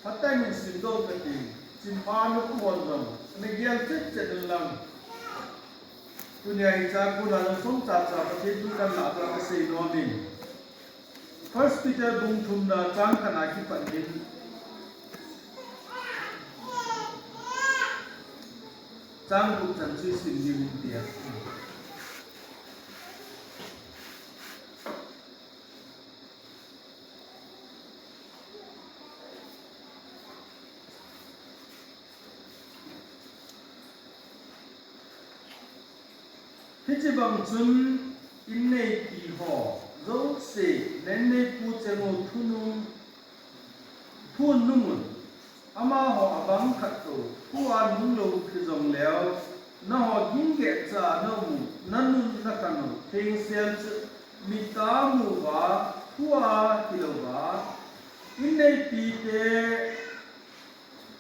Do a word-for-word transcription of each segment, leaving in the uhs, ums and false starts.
Atai min simdoh kati, Chimpha nu pu hon jong, ana gel chet chet un lang. Tunia hiche a kona jong song cha cha Pathen thu kan lah uva kasei nom in. First Peter bung thumna chang khatna kipat in chang gup chan chu sim ding in tia. Hiche bang chun inneipi ho jouse, na inneipu cheng u thunung, thunung un. Amaho abang khat tou, thu a nung lou hijongleu, nangho ging geh cha a na um u, na nun na khan u, thengsel chu mit a mu uva, thu a hilou va, inneipi te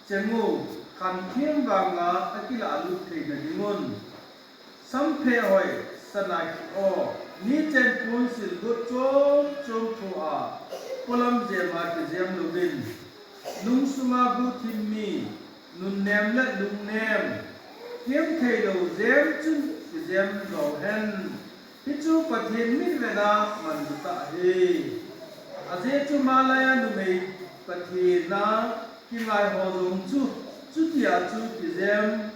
cheng u, khan thim vanga akilah lut theina ding un. Sampheh hoi, sana ki o, ni chen pun sil got chom chom thu a, polam jem a kijem louvin. Lungsunga guhthim mi, nunnem le lungnem, themthei lou jem chun kijem lou hen. Hichu Pathen mitvet a manlu tah ahi. Ajeh chu malaiya numei Pathen a kingai ho jong chu, chutia chu kijem.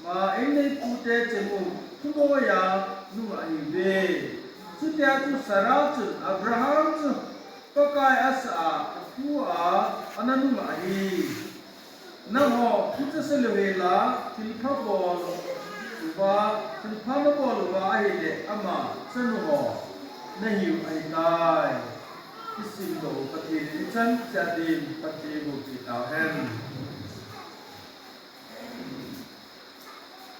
Ma, inneipu te cheng u, thuboi a nungah ahiuve. Chutia chu Sarah chun Abraham chu Pakai asah a, athu a, ana nungah ahi. Nangho, hiche seh lou hela, thilpha bol uva, thilpha nabol uva ahile, ama chanu ho nahiu ahitai. Isimdoh u Pathen in ichan cheh din Pathen in eiboh peh tauhen.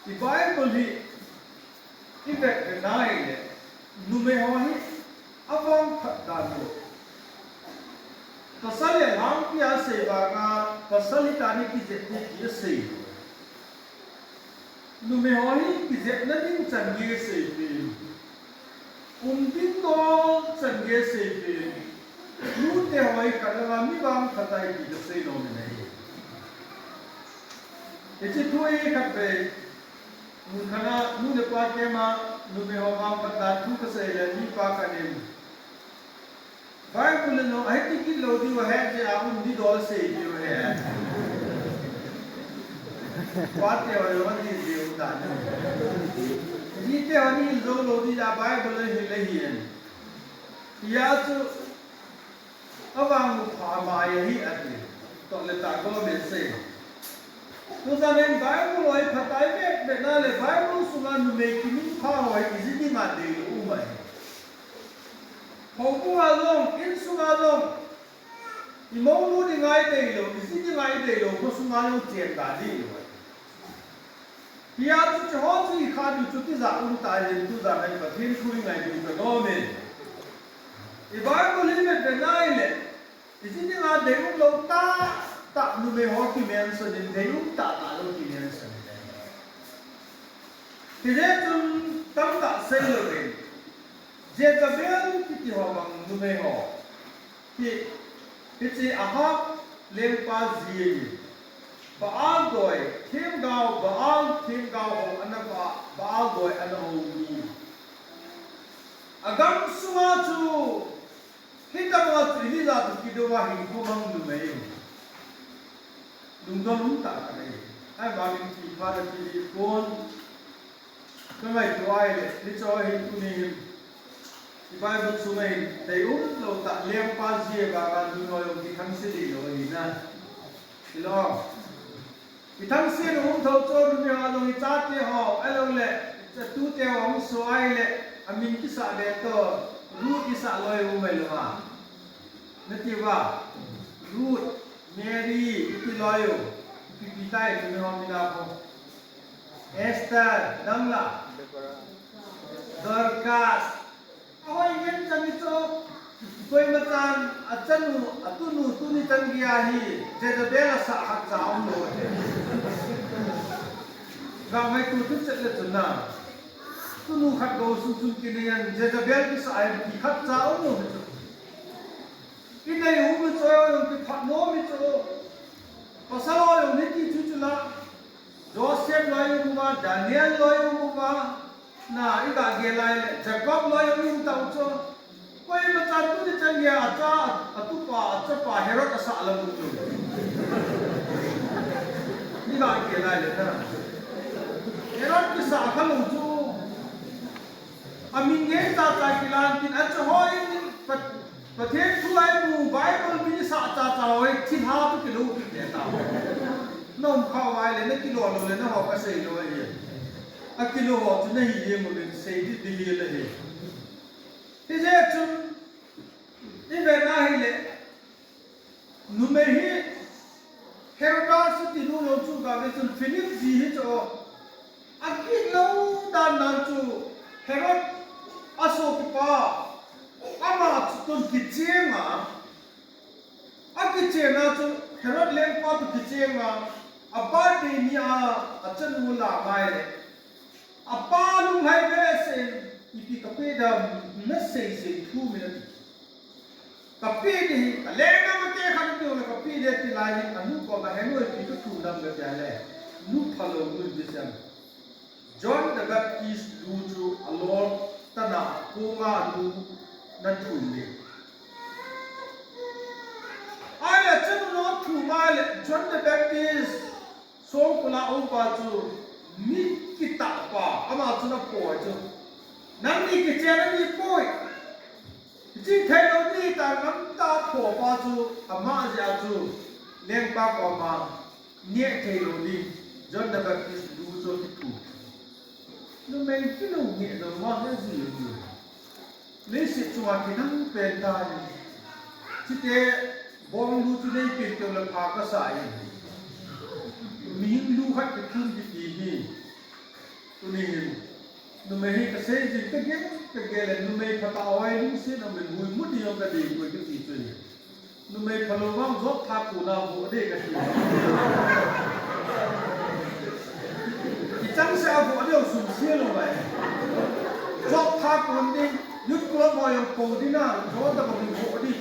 I Bible hi i vet vet na ahile, numei ho hi avangphat dan lou. Pasal in alhangpi a asei vanga, pasal hitia ana kijep ding ti asei. Numei ho hi kijepna ding chan gei asei peh in. Um ding dol chan gei asei peh in. Nute ho hi khat langa mi vangphat ahi ti kasei nom in ahi. Hiche thu hi khatvei, mun khat a nu le pa kema numei ho vangphat dan thu kasei le mipa khat in, Bible in jong ahiti kit lou diu ahi, jeh a um ding dol asei diu ahi. Pate ho jong adih diu dan. Jite ho nahil jou lou ding a Bible in ahil ahi. Hijeh chun avang u pha mai ahi ati. Toh le tah gom in sei. Tujan in Bible hi phatai vet vet na le Bible sunga numei kiminpha ho hi iji dinga deilou um ahi. Houbung a jong, insunga jong, i mounu dinga ideilou, iji dinga ideilou, khosunga jong chen da deilou. Hijeh chun hiche ho chu i khat diu chu tijat um tah in, tujan in Pathen thu i ngai diu kanom in. I Bible hi vet vet na ahile, iji dinga deium lou tah tah numei ho kimention in, deium tah tah lou kimention in. Hijeh chun tamtah sei louvin, Jezebel kiti ho bang numei ho hi, hiche Ahab lengpa ji ahi. Baal doi, themgao, Baal themgao ho ana va, Baal doi ana hou mi. Agam sunga chu, hitobang a chu Elijah toh kidou a hinkho mang numei. Lungdon um tah khat ahi. Ahivangin thipha le thilhih pon. Kangaito ahile, hiche hi tuni hin, i Bible sunga hin, deium lou tah lengpa ji vanga numei ho jong kithangse deilou ahi na. Hilou. Kithangse lou um thou chu numei ho jong i chate ho, ahilou le, i chatute ho hung so ahile, amin kisah be toh, Ruth kisah loi um ahi lou a. Nati uva, Ruth, Mary, iti loi u, ipi ipi tai numei ho min a ho. Esther, dang la. Dorcas. Ahoi ngen chan i chu. Koima chan, achanu, atunu, tuni chan gei a hi, Jezebel asah khat cha um lou. Gangmei tu tu chet le chun na. Tunu khat gou sung chun kinei in, Jezebel kisah ahi ti khat cha um lou chu. Inei u mi chu, jong kiphat nom mi chu. Daniel loi um uva, na i ga gel lai le, Jacob loi um tau chu. Koima chan tuni chan gei a cha, a tupa, a chapa Herod a sah lam u chu. I ga gel lai le na. Herod kisah kha lou chu. A min ngei cha cha kilan tin a chu hoi ni Pat-, Pathen thu a imu Bible min sa cha cha hoi thilha tu kilo kit le ta. Na um kha vai le na kilo lou le na ho ka sei lou ahi. A kilo ho chu na hi le mo le sei di di le he. Hijeh chun i ve na hi le. Numei hi Herodias tinu lou chu ga ve chun Philip ji hi chu a kit lou dan dan chu Herod a sopipa ama chu tun kicheng a, a kicheng a chu Herod lengpa tu kicheng a, a birthday ni a a chanu la mai le. A pa lunglhai behseh in, ipi ka pe dam, na sei sei thu mi na ti. Ka pe di, ka leng na ma te khan ti le ka pe di ti lai in, a nu ko ka he nu ipi ka thu dam ka ti le. Nu phalou nu di sem. John the Baptist lu chu a lol tana ko nga lu na thu ni. Ai le chanu no thu mai le John the Baptist Songkul a um pa chu mi kitah pa, ama chu na poi chu. Nangni kichen ani poi. Hichi thei lou ni ta ngam ta pho pa chu, ama jeh a chu. Lengpa koma, neh thei lou ni, John the Baptist lu chu kithu. Numei kilou neh lou ma he ji lu. Leiset chunga kidang pen tai. Chite bong lu chu nei pen teu le pha ka sa e. Mihing lu khat kithum kiti hi. Tuni hin. Numei hi ka sei jing ka gel, ka gel le numei phatah hoi lungset a min hui mu di jong ka dei koi kiti chu. Numei phalou vang Job Thakur na vo de kati. Kichang se a vo de sum se lou vai. Job Thakur ding, youth club ho jong po di na, Job Thakur ding vo di.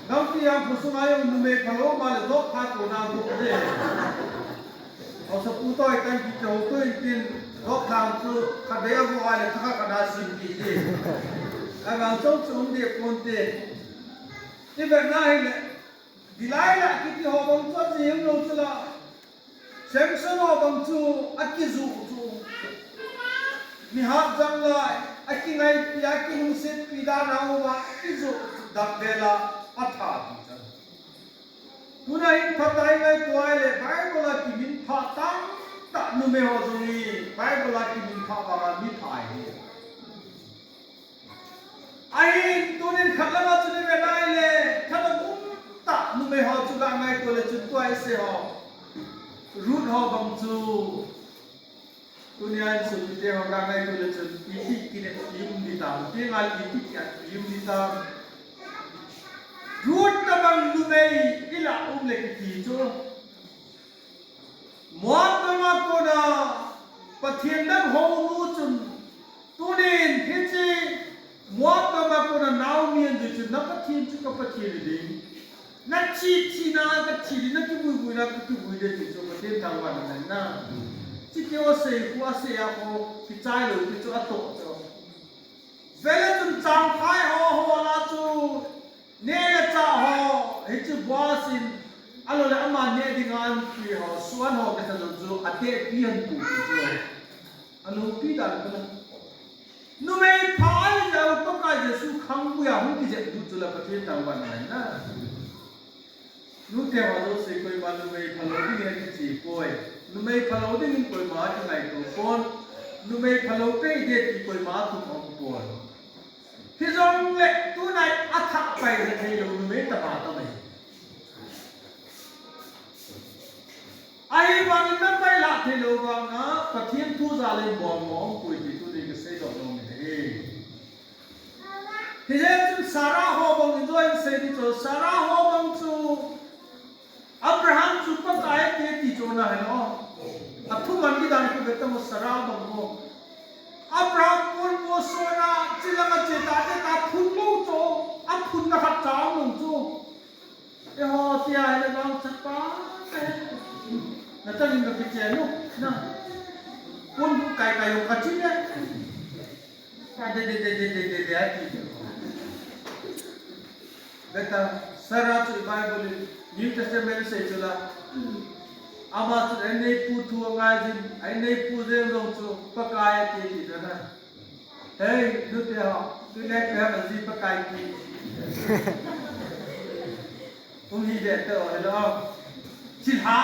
Nampi jang phu sunga jong numei phalou ma le Job Thakur na vo de. Haosapu toh itan kiti ho toh itin, Job Thakur chu khatvei a vo a le thakhat khat a sim kiti. Avang chong chu um deh pon te. I vet na hi le, Delilah kiti ho bang chu a jing lou chu la. Samson ho bang chu a kijuh chu. Mi hat jang lai, a kingaipi, a kilungsetpi dan a um a, a kijuh dak vel a, a that ti chan. Tuna hin phatah i ngaito a le Bible a kimin pha tamtah numei ho jong hi Bible a kimin pha vang a mi pha hi. Ahin tunin khat lama chun i vet a le khat a um tah numei ho chu ga ngaito le chun tua i sei ho. Ruth ho bang chu Tunia insung mite ho ga ngaito le chun, iti kineppi um ding tam, iti ngal iti kiatpi um ding tam. Ruth tabang numei i la um le kiti chu. Moab gam a kona Pathen dang hou nu chun, tunin hiche Moab gam a kona Naomi in jui chun, na Pathen chu ka Pathen hi ding. Na thi, thina ka thi ding, na kivui, vuina ka kivui ding ti chu Pathen thangvahna ahi na. Chikeu asei khu asei a khu kichai lou ti chu atoh chu. Vele chun changphai ho, ho la chu neh le chah ho, hichu Boaz in, ahilou le ama neh dinga anpi ho, suan ho kiti chu atehpi ahin pu ti chu. Aloupi dan kala. Numei pha ahi jeh u Pakai Jesu khanggui a hung kijep diu chu la Pathen thangvahna ahi na. Nute ho jouse koima numei phalou dingin akiche poi. Numei phalou dingin koima akingaito pon. Numei phalou pei ding ti koima atum um pon. Hijongle tunai athah pai le theilou numei tama tama hi. Ahivangin na paila theilou vanga, Pathen thu jal in bol mo umpoi ti tuni kasei doh nom ahi. Hijeh chun Sarah ho bang in jong sei ding chu, Sarah ho bang chu Abraham chu Pakai ate ti chu na hilo. Athuman kidan khu ve tamo Sarah bang ho. Abraham pon mo sona chilanga che ta te ta phun lou chu, aphun na khat cha lou chu. Eiho tia hile vang chapa te. Kachang in kakichen u. Na. Pon bu kai kai u kachin e. Ka de de de de de de de ati. Beta, Sarah chu Bible in New Testament sei chu la. Ama chu aneipu thu angai jin, aneipu jeng jong chu Pakai ati ti na. Hei, nute ho, tule koi ham aji Pakai ti. Um hi de to, hello. Chilha?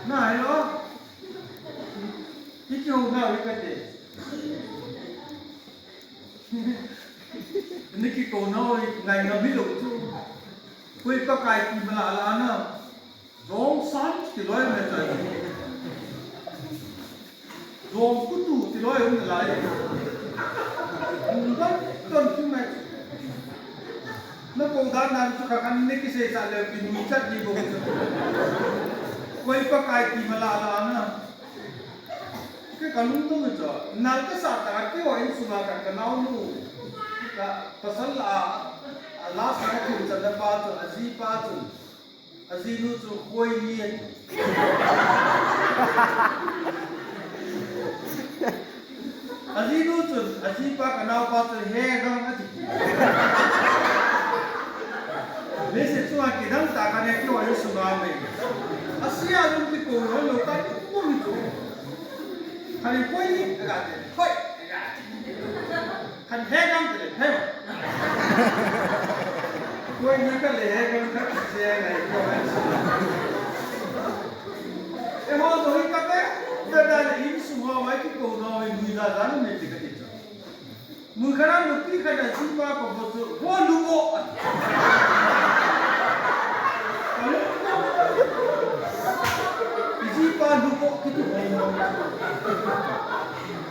Na, hello. Hiki ho na, hikate. Niki ko na, ngai ngam hilou chu. Koi Pakai ti mala la na. Jong san ti loi me ta. Jong kutu ti loi um lai. Bung ban ton tu me. Na ko dan dan chu kha khan ne kisei sa le pi nu chat ni bo. Koi Pakai ti mala la na. Ke ka lungdong chu. Nal ka sa ta ke wa in suma ka ka nau nu. Ka pasal a, a last na thil chan na pa chu, aji pa chu. Ajinu chu koi ni. Ajinu chun, ajipa ka naopa chun he gang ati. Message chunga kidang tah khat ne kihoi sunga mai. Asia lum kiko lou ka tum tu. Khat in koi ni, aga te, koi, aga te. Khat in he gang te, he. Koi ni ka le he gang ka se ngai ko. Eiho johi kate, beda le insung ho mai kiko no mai lui da da no me te kati chu. Mun khat a nupi khat in ajipa koma chu, "Ho lu mo." Ajipa lu mo kiti ho mo.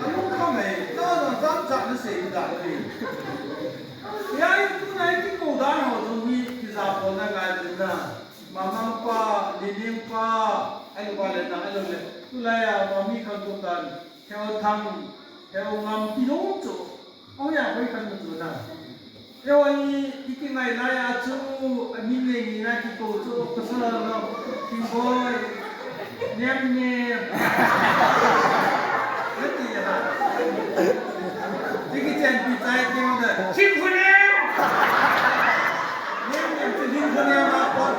Anu kha mai, ta na jam jam na sei da ni. Ya in tu nai kiko da ho jong hi kija pon na ngai na. Mamang pa, Nining pa, alu pa le na, alu le. Tulai a, mami khan ko tan, Heo Thang, Heo Ngam ti lou chu. Ahoiya hoi khan ko chu na. Heo ni, i kingai lai a chu, amin nei ni na kiko chu, pasal na, Kingboi, Nem Nem. Nati ha. Ti kichenpi chai ti mo da. Symphony. Nem Nem chu Symphony ma pon.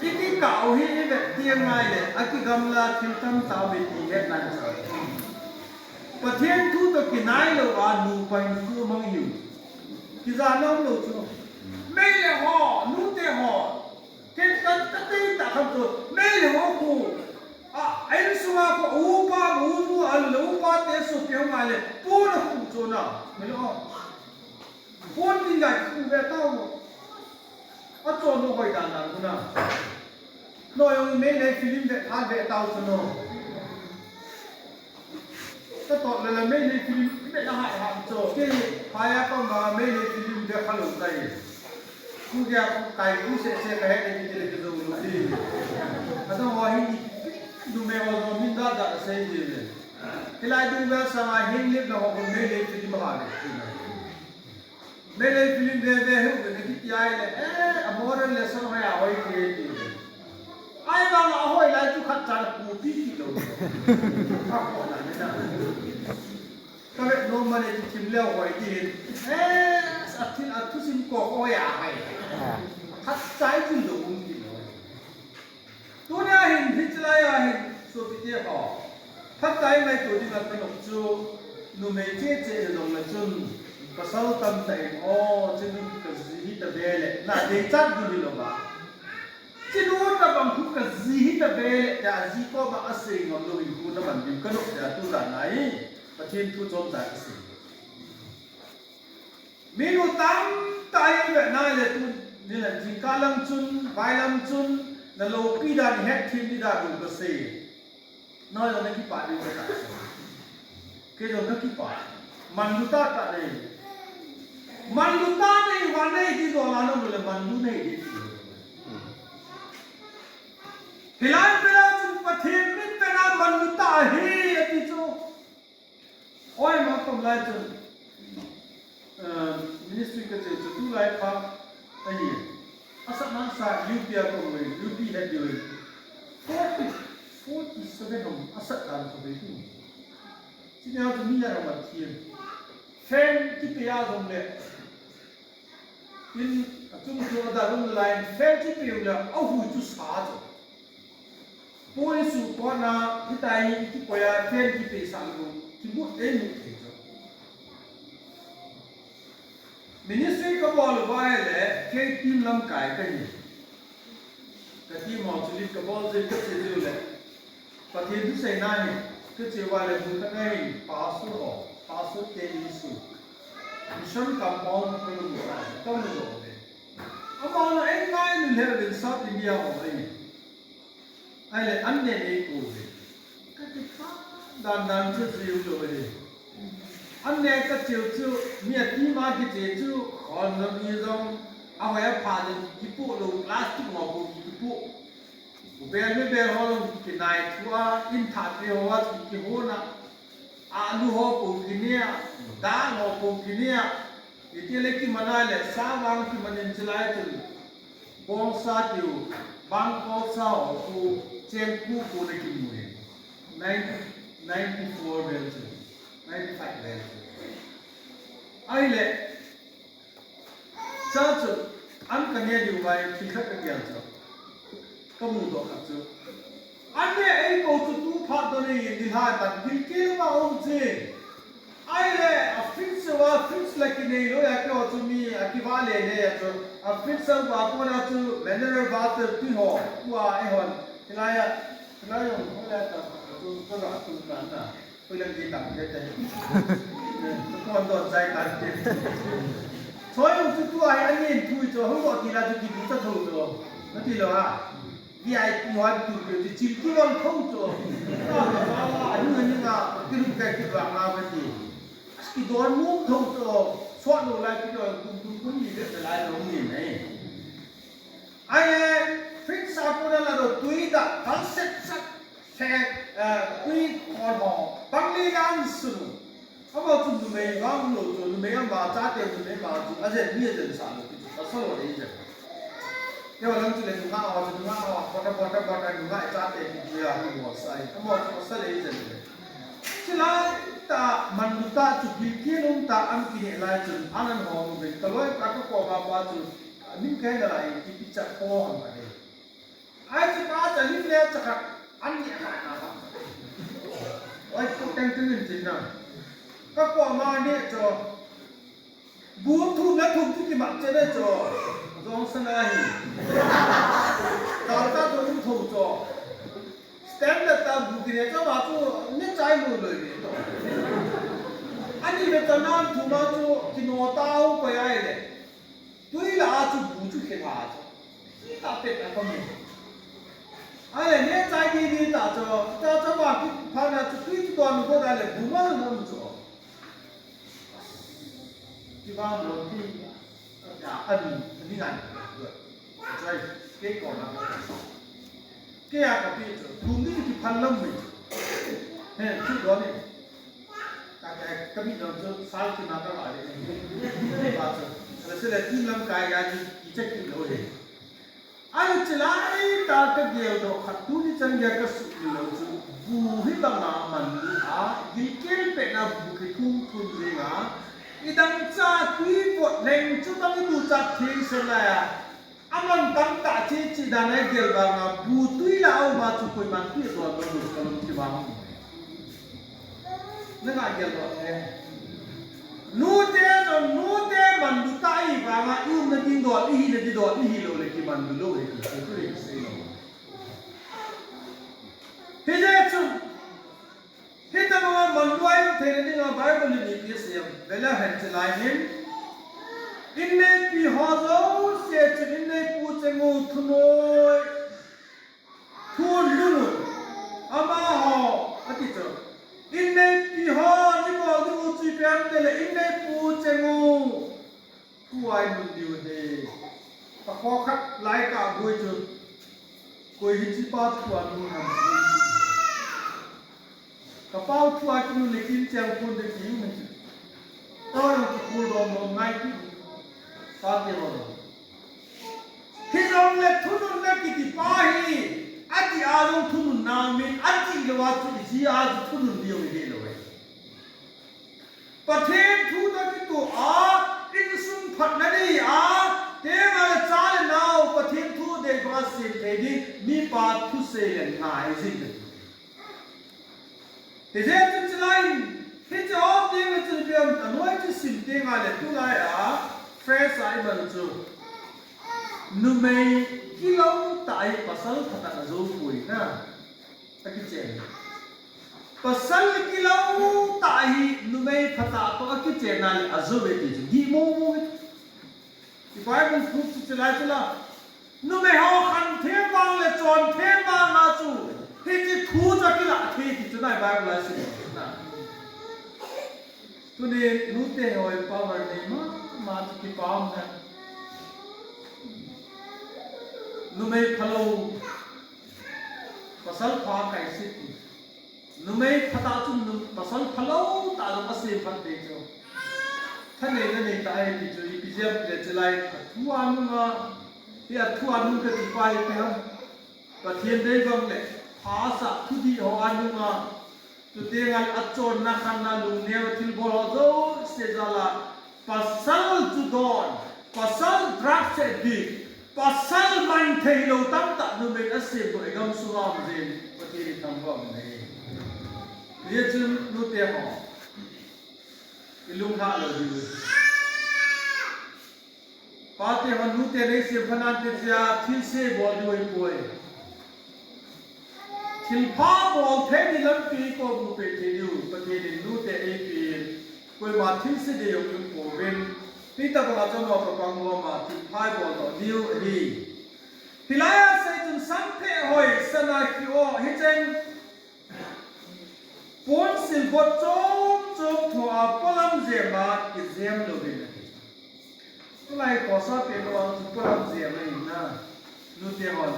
Iti ka u hi i vet ti ngai le, akigamla thil tamtah um e ti het nai sa. Pathen thu toh kinai lou a nupa hinkho mang hiu. Kija nom lou chu. Mei le ho, nute ho. Ken ka, ka tei ta kham chu, mei le ho khu. A, a insunga khu, upa, unu, a le upa te sopi hung a le, pu na khu chu na. Mei le ho. Pon tin ga khu ve ta u. A chon no hoi dan dan khu na. No jong Meitei film ve, ha ve ta u chu no. Ka tot le le Meitei film ve a hai ha cho. Ke phai a koma Meitei film ve kha lou tai. Ku dia ku kai ku se se ka he de ki le ke zo lu ti. Ka to ho hi ni du me ho zo min da da se ji le. Hilai du ve sa ma hin lip na ho ko Meitei film ha le. Meitei film ve ve hu ve ki ti ai le. Eh, a moral lesson ha ya hoi ti ti. Ai vang a hoi lai chu khat cha la pu pi ti lo. Ka ko na ni na. Ka ve no ma ne ti thim leo hoi ti. Eh, a thil a thusim ko ko ya hai. Khat chai ti lo um ti lo. Tunia hin, hichelai a hin, sopite ho. Phatah in ngaito dinga kanop chu, numei cheche hijongle chun, pasal tamtah in, o, chinu ka ji hita ve le, na deichat ding hilou va. Chinu tabang khu ka ji hita ve le, tia aji koma asei ngam lou hinkho na man ding kanop tia tujan a hi, Pathen thu chomcha kasei. Minu tamtah in ve nai le tu, ni le jingkah lang chun, vailam chun, na loupi dan, hetthem ni dan u kasei. Nang jong na kipah diu kati. Kei jong ka kipah. Manlu tahtah nei. Manlu tah nei, van nei ti dola nang le manlu nei ti. Hilai pela chun Pathen min pena manlu tah ahi ati chu. Oi, ma Lai chun, eh, ministry ka cheu chu tulai pha ahi. Asatna sa U P a kong ve, U P het diu ve. Forty, forty-seven hom asat dan ko ve tu. Chini a chu mi a ram a thiem. Fan kipe a jong le. In achung chu ada lum lai in fan kipe u le ahui chu sa chu. Poi su pona, hitia hi kipoi a, fan kipe sah lou, kimut ei mut thei chu. Ministry ka bol uva ahile, kei team lamkai kahi. Ka team ho chu lead ka bol jeh, ka che jeh u le. Pathen thu seina hi, ka che uva le, mun khat ahin, pastor ho, pastor te in su. Mission compound ka lum uva, ka lum uva le. Amahon ei ngai lou le, South India ho ahi. Ahile an ne nei kou ve. Ka ti pha dan dan chu jiu lou ve. An ne ka cheu chu, mi a team a kiche chu, khon jong i jong, a hoi a pha jong kipu lou, plastic ho kou kipu. Bel me bel ho jong kinai thu a, in that ve ho a, kihon a. Alu ho kou kinei a, dal ho kou kinei a. Iti le kiman a le, sa vang kiman in chilai chun. Bongsa tiu, bang bongsa ho kou, cheng kou kou le kimu e. Nine, ninety-four vel chu, ninety-five vel chu. Ahile, cha chu, an ka ne diu vai, thil khat ka gel chu. Ka mudoh khat chu. An ne ei kou chu tu phat doh nei in, nilhah tan, gilkel ma um che. Ahile, a fridge chu a, fridge la kinei lou a, keiho chu mi, a kiva le le a chu. A fridge chu a kona chu mineral water tui ho, tua eihon. Hilai a, hilai jong, hilai ta, chu, chu la, chu la na. Koi lang di tang, di tang. Eh, tu kon don jai tang, di. Choi jong chu tua hi, ani in tui chu, hung lo ti la chu, ki bu ta tho chu. Na ti lou ha. V I P ho tu pe ti chil ki wang thong cho. Ani ani nga ki ru ka ki wang nga ba ti. Ki don mum thong cho. Suat lo lai ki don kum kum kum ni le lai lo ni nei. Ai le fridge a kona la do tui da kal set sat se, eh, tui khol ho. Bang ni dan su. Ama chu numei vang lo chu, numei ama chate numei ama chu, ajen mi ajen sa lo chu, pasal lo le jen. Keiho lang chu le nungah ho chu, nungah ho, bota, bota, bota, nungah chate ni chu a, ni mo sai. Ama chu pasal le jen le. Chilai ta, manlu ta chu, gilkel um ta, an kinei lai chun, an an ho mu ben, ka loi ka ka ko ba ba chu, min kai na lai, ki pi cha ko han ka le. Ai chu ka cha lim le cha khat an ni kha na kha. Oi, ko teng teng in chin na. Ka ko ma ne cho. Bu thum na thum tu ki ma che ne cho. Jong sa na hi. Ka ta to thum cho. Standard ta bu ki ne cha ma chu ne chai lo lo ni to. Ani ve ta nan thum ma chu ki no ta u ko ya le. Tui la a chu bu chu khe la chu. Tui ta pet a ka mu. A le ne chai di di ta chu. Ta chu ba ki pha na chu tui chu don ko da le bu ma ma mu chu. Ki ba mo ti. Ya ani ani ngan. Chai ke ko na. Ke ya ka pi chu. Thum ni ki phan lam mi. He chu don ni. Ka, ka, ka mi dang chu sal ki na ka la le. Ba chu. Ala se le tin lam kai ya ki, ki che ki lo he. Ai chu lai ta ka gel doh khat tuni chan gei ka sut ni lo chu. Bu hi banga man lu a, gilkel pet na bu ki thum thum jing a. I dang cha tui vot leng chu bang i bu cha theng se la ya. Aman tamtah chi chi dan a gel vanga bu tui la a um a chu koiman tui don lo bu ka lung ki vang. Na nga gel lo the. Nu te jong nu te man bu ta i vanga i umna ding dol i hina ding dol i hi lo le ki man bu lo he ki chu tu le ki sei lo. Hi je chu. Hitabang a manlu a i um theina dinga Bible in ipi asei em? Vele hen chilai hin. Inneipi ho jouse chun inneipu cheng u thunoi. Thun lung u. Amaho, ati chu. Inneipi ho, ni bol ding u chu ipi ham tile inneipu cheng u. Thu a i nun diu ahi. Ka kho khat lai ka boi chu. Koi hiche pa thu a nun ham. Ka pau thu a kinun le kin chang pon de ki u me chu. Dom dom ngai ti. Pate ho. Hijongle thununna kiti pa hi, ati a jong thununna min, ati lou a chu iti a chu thunun diu hi lou e. Pathen thu toh kitoh a, insung phatna nei a, tenga le cha le nao, Pathen thu dei banga sem thei ding, mipa thusei le ngai jing. Hijeh chun chulai in, hiche hom ding le chun piam ta noi chu sim tenga le tulai a, fresh a i man chu. Numei kilou tah hi pasal phatah a jou poi na. A kichen. Pasal kilou tah hi numei phatah toh a kichen na le a jou ve ti chu. Di mo mo ve. I Bible thu chu chulai chula. Numei ho khan them vang le chon them vang a chu. Hiche thu chu kilah thei ti chu nai Bible a sim. Tuni nute ho empower nei mama chu kipah um e. Numei phalou. Pasal pha kai sit. Numei phatah chun num, pasal phalou tah jong asem phat ding chu. Thaneina nei tah ahi ti chu ipi jeh ham tile chulai a thu a nunga, hi a thu a nung kati pa hi ipi ham. Pathen dei bang le, pha asah thudih ho a nunga, chuteng le achonna khanna lungneo a thilbol ho jouse jal a, pasal chu don, pasal drugs addict, pasal man thei lou tamtah numei asem doh i gamsunga um jeh in, Pathen in thangvah in ahi. Hijeh chun nute ho, i lunglhah lou diu. Pate hon nute nei sem pha nante tia thilse bol diu ahipoi. Thilpha bol thei ni lampi ko bu pe thei diu, Pathen in nute eipeh in, koima thilse dei jong um pouvin, hitobang a chun mo ka pang mo ma thilpha bol doh diu ahi. Hilai a sei chun sampheh hoi sana khi o, hicheng Ponsil vot chom chom tho a polam jem a kijem louvin ahi. Tulai khosa pen vang chu polam jem ahi na. Nute hon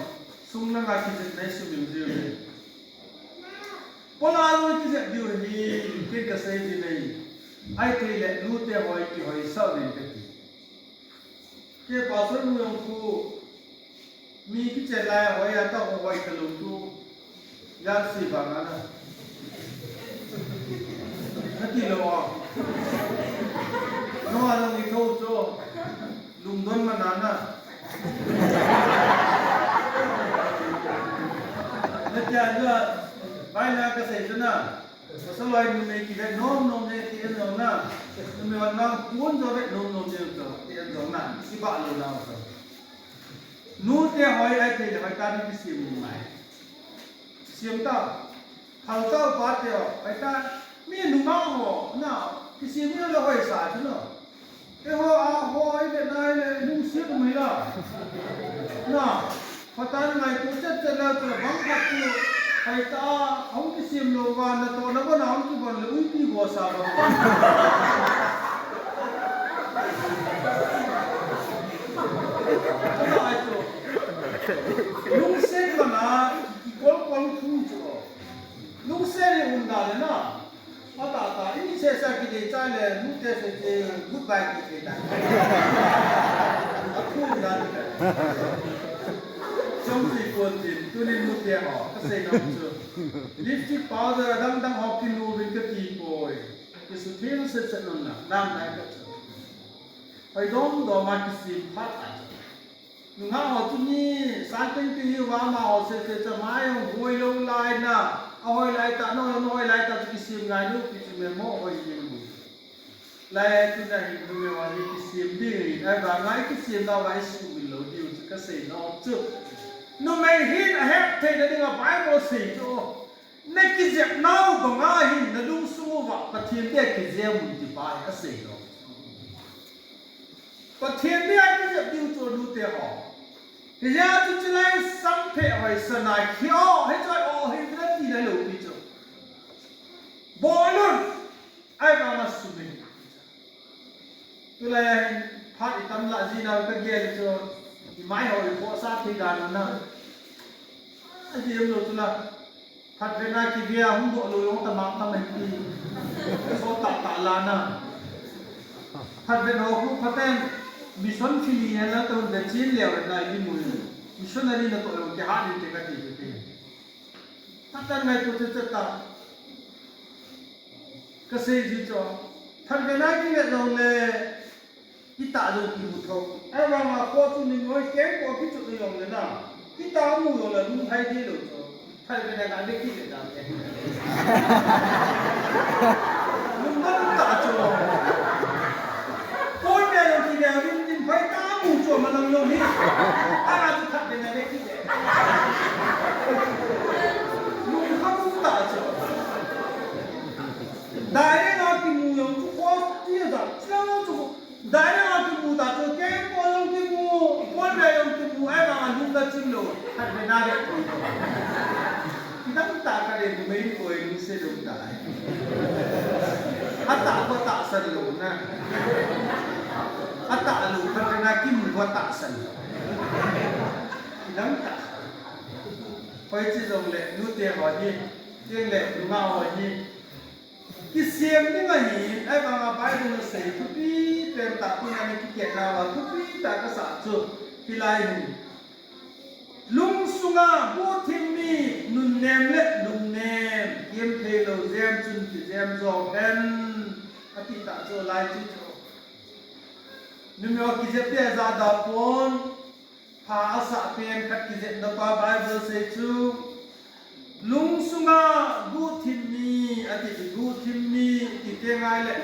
sung langa kijep nai sumil jiu ahi. Polam kijep diu ahi, ken kasei ji nei. Ahithei le nute hoi kihoisah uvin kati. Kei pastor nu jong khu mi kichen lai a hoi a ta hoi talou tu. Yan si vang ana. Nati lou a. No a jong i tho cho. Lungdon man ana. Nati a jua. Bai na kasei chu na. Pasal hoi numei kivet nom nom e ti en jong na. Numei hon nang kun jo vet nom nom e ti en jong na. Kibah lou na. Nute hoi ahithei le hoi ta ni kisem ngai. Kisem ta. Hal ta pate ho. Hoi ta. Mi numei ho. Na. Kisem ni le hoisa chu no. Eiho a hoi le nai le lungset mai la. Na, phatah a ngaito chet chet le tu bang khat tu, hoi ta, hung kisem lou va, natoh na bon a hung kibon le uipi go sa bang. Lungset bana, i kol kol thu chu. Lungset ni um da le na. Ata, ata, ini sesa kidei chai le, nute se che, goodbye kidei chai. Akhun dan. Chomji kon tin, tunin nute ho, kasei nom chu. Lipstick powder adang dang ho kinu vin kati poi. Kisutheng set set nom na, nang nai kachu. Hoi dom dom a kisem phat a chu. Nungah ho chu ni, san teng teng hi vama ho se se cha mai hung hoi lou lai na, ahoi lai ta, nahoi, nahoi lai ta chu kisem ngai lou, ti chu me mo hoi ding bu. Lai tu na hi bu me wa hi kisem ding hi, ai vanga i kisem na va i sumil lou diu chu kasei nom chu. Numei hin ahet theina dinga Bible sei chu. Na kijep nau banga hin na lungsung uva Pathen dia kijem un ti pa hi asei lou. Pathen dia kijep diu chu nute ho. Hijeh a chu chulai sampheh hoi sana khi o, hiche o, hi na ti nai lou pi chu. Bol un, ahivanga sumil. Tulai a hin phat i tam lah jina kagel chu, i mai ho i khohsah thei dan u na. Ajem lou tula. Khatvei na kivei a hung doh lou jong tamang tam ahi ti. So tah tah la na. Phatvet ho khu phaten mission field hi la toh ve chin leu na i mu. Missionary natoh jong kiha ding te kati te. Phaten ngaito te te ta. Kasei ji chu. Phatvet na kivet jongle, itah jong kimu thou. Ahivanga kho chu ni ngoi keng ko kichu ni jongle na. Itah mu jongle lunghai ding lou chu. Phatvet na ve kit le ta. Lungdam tah chu. Pon ve jong kiveu in, in phai ta mu chu malang jong hi. Ana chu phatvet na ve kit le. Lungdam tah chu. Direct a kimu jong chu kho ti ja. Chang chu. Direct a kimu ta chu, keng ko jong kimu, pon ve jong kimu, ahivanga lung kachim lou, phatvet na ve. Kidang tah kale numei koi lungset lou ta. Atah ko tahsan lou na. Atah lou, phatvet na kimu ko tahsan lou. Kidang tah. Hoiche jongle, nute ho hi, tengle, nungah ho hi. Kisem ding ahi, ahivanga Bible in asei thupi pen tah, tuni a kiketna uva thupi tah kasah chu, hilai hin. Lungsunga guhthim mi nunnem le lungnem, kiam thei lou jem chun kijem jo hen, ati tah chu lai chu chu. Numei ho kijep te aja da pon. Pha asah pen khat kijepna pa Bible sei chu, lungsunga guhthim mi, ati chu guhthim mi, ti teng ahile,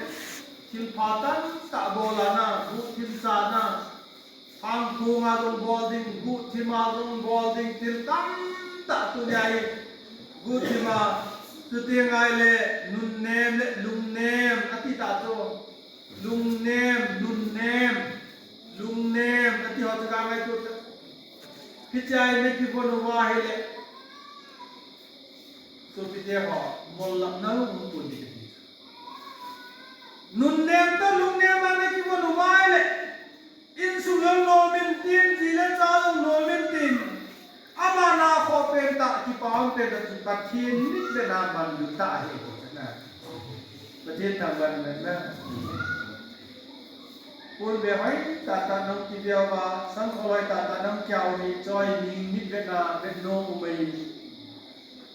thilpha tamtah bol ana, guhthim chana, phangphunga jong bol ding, guhthima jong bol ding, thil tamtah tunia hi, guhthima, chuteng ahile, nunnem le lungnem, ati tah chu. Lungnem, nunnem, lungnem, ati ho chu ka ngaito ta. Hichea nakivon uva ahile. Sopite ho, mol lap nau um pon ding kati. Nunnem toh lungnem a nakivon uva ahile. Insung jong nom intin, ji le cha jong nom intin. Ama na khoh pen tah, kipa um pen tah chu Pathen mitvet a manlu tah ahi, ko chana. Pathen thangvah in umhen. Pon ve hoi tah tah nahung kiveu va, sangkhol hoi tah tah nahung kiau hi, choi ning mitvet a vetnom um ahi.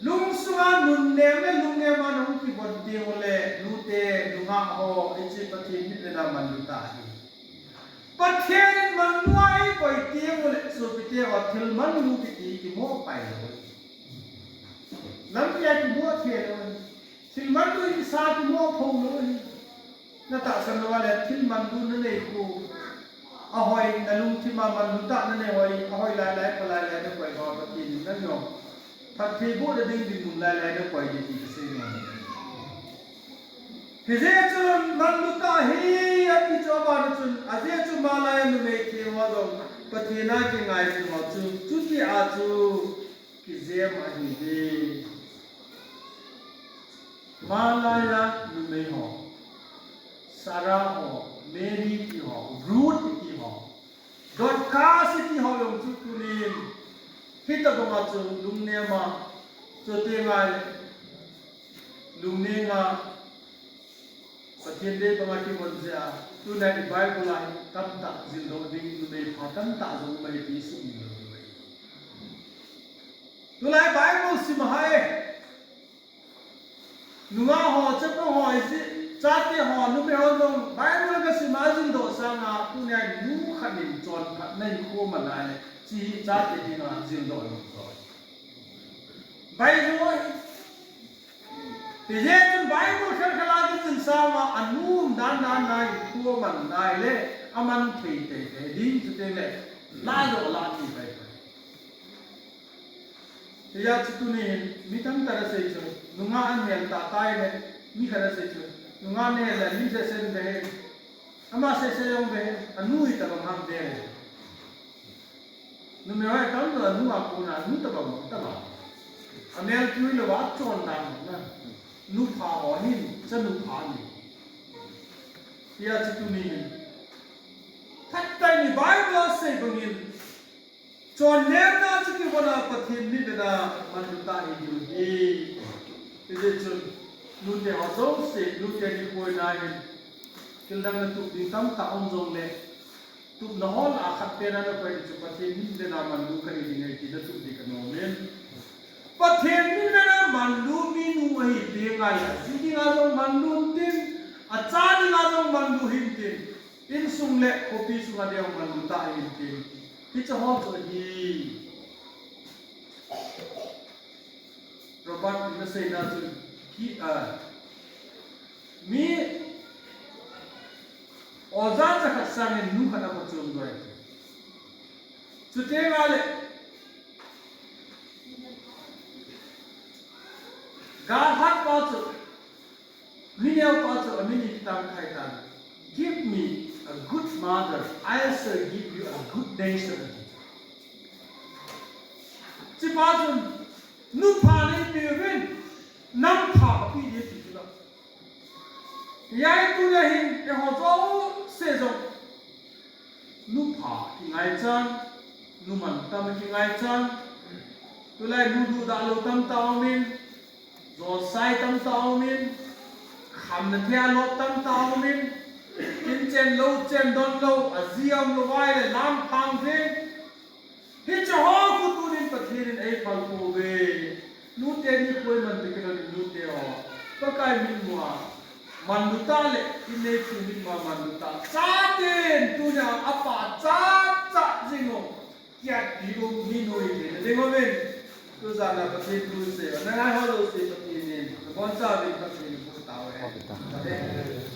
Lungsunga nunnem le lungnem a nahung kivon teng ule, nute, nungah ho, hiche Pathen mitvet a manlu tah ahi. Pathen in manlu a eikoi teng ule, sopite ho, thil manlu kiti kimo pai lou. Lampi a kimo thei lou. Thil manlu in sa kimo pho lou. Natahsan lou le, thil manlu nanei khu. Ahoi, nalungthim a manlu tah nanei hoi, ahoi lai lai, pha lai lai nakoi ho, Pathen in nang jong phatthei bohna ding dinmun lai lai nakoi ding ti kasei nom. Hijeh chun manlu tah hi ati chu abana chun, ajeh chu malai a numei theng ho jong Pathen a kingai jing ho chu, chuti a chu kijem ahi ve. Malai a numei ho, Sarah ho, Mary ti ho, Ruth ti ho, Dorcas ti ho jong chu tunin, hitobang a chu lungnem a, chuteng ahile lungnem a, Pathen dei banga kivon jeh a, tuna i Bible a hi tamtah jildoh ding, numei pha tamtah jong um ahi ti sumil lou ahi. Tulai Bible sim a hai. Nungah ho, chapang ho, isi, chate ho, numei ho jong Bible kasim a jildoh sanga, tunia nu khat in chonphatna in khu man a le, hiche hi chate dinga jildoh lou ahi. Bible Hijeh chun Bible khelkhel a kijil sanga, anu um dan dan a khu man a le, aman thei teitei ding chuteng le, la jo la ti pai pai. Hijeh chun tuni hin, mi tamtah in asei chu, nungah an hel tah tah le, mi khat in asei chu, nungah nahel le, mi sesen ve hen. Ama sese jong ve, anu hi tabang ham ve. Numei ho hi tamtah anu a kona, anu tabang, tabang. Amel kiu lou a chon dan na. Nu pha ho hin, chanu pha ni. Hijeh chun tuni hin. Phatah in Bible a asei bangin. Chonnemna chu kivon a Pathen mitvet a manlu tah hi diu ahi. Hijeh chun, nute ho jouse, nute nikho na hin. Thil dang na tup ding tamtah um jongle, tupna ho lah a khat pen a na koi chu Pathen min vena manlu kahi ding ahi ti na tup ding ka nom in. Pathen min vena manlu minu ahi ti ngai a, ji dinga jong manlu tin, acha dinga jong manlu hin tin, insung le khopi sunga jong manlu tah hin tin. Hiche ho chu ahi. Robert in aseina chu ki, ah, mi oja cha khat sangin nu khat apha chom doi. Chuteng le galhat pa chu, mi neo pa chu amin ipi ti ham khat tan. "Give me a good mother, I shall give you a good nation." Hiche pa chun, "Nu pha neipe uvin, nam pha kape ding," ati chu la. Hijeh a tunia hin eiho jouse jong nu pha kingaichan, nu mantam kingaichan. Tulai nu duhdah lou tamtah aumin, jolsai tamtah aumin, khamna thei a lop tamtah aumin, in chen lou, chen don lou, aji aum lou vai le lamphang jeng. Hiche ho khu tunin Pathen in eiphal pouve. Nute ni koi man te kilo ni nute ho. Pakai min mua. Manlu tah le, in nei chu min mua manlu tah. Chaten tunia apa cha cha jing u. Kiat pi u minu hite na ding uvin. Tujan a Pathen thu sei. Na ngai ho lou sei Pathen in. Na boncha uvin Pathen in pu tauve. Pathen.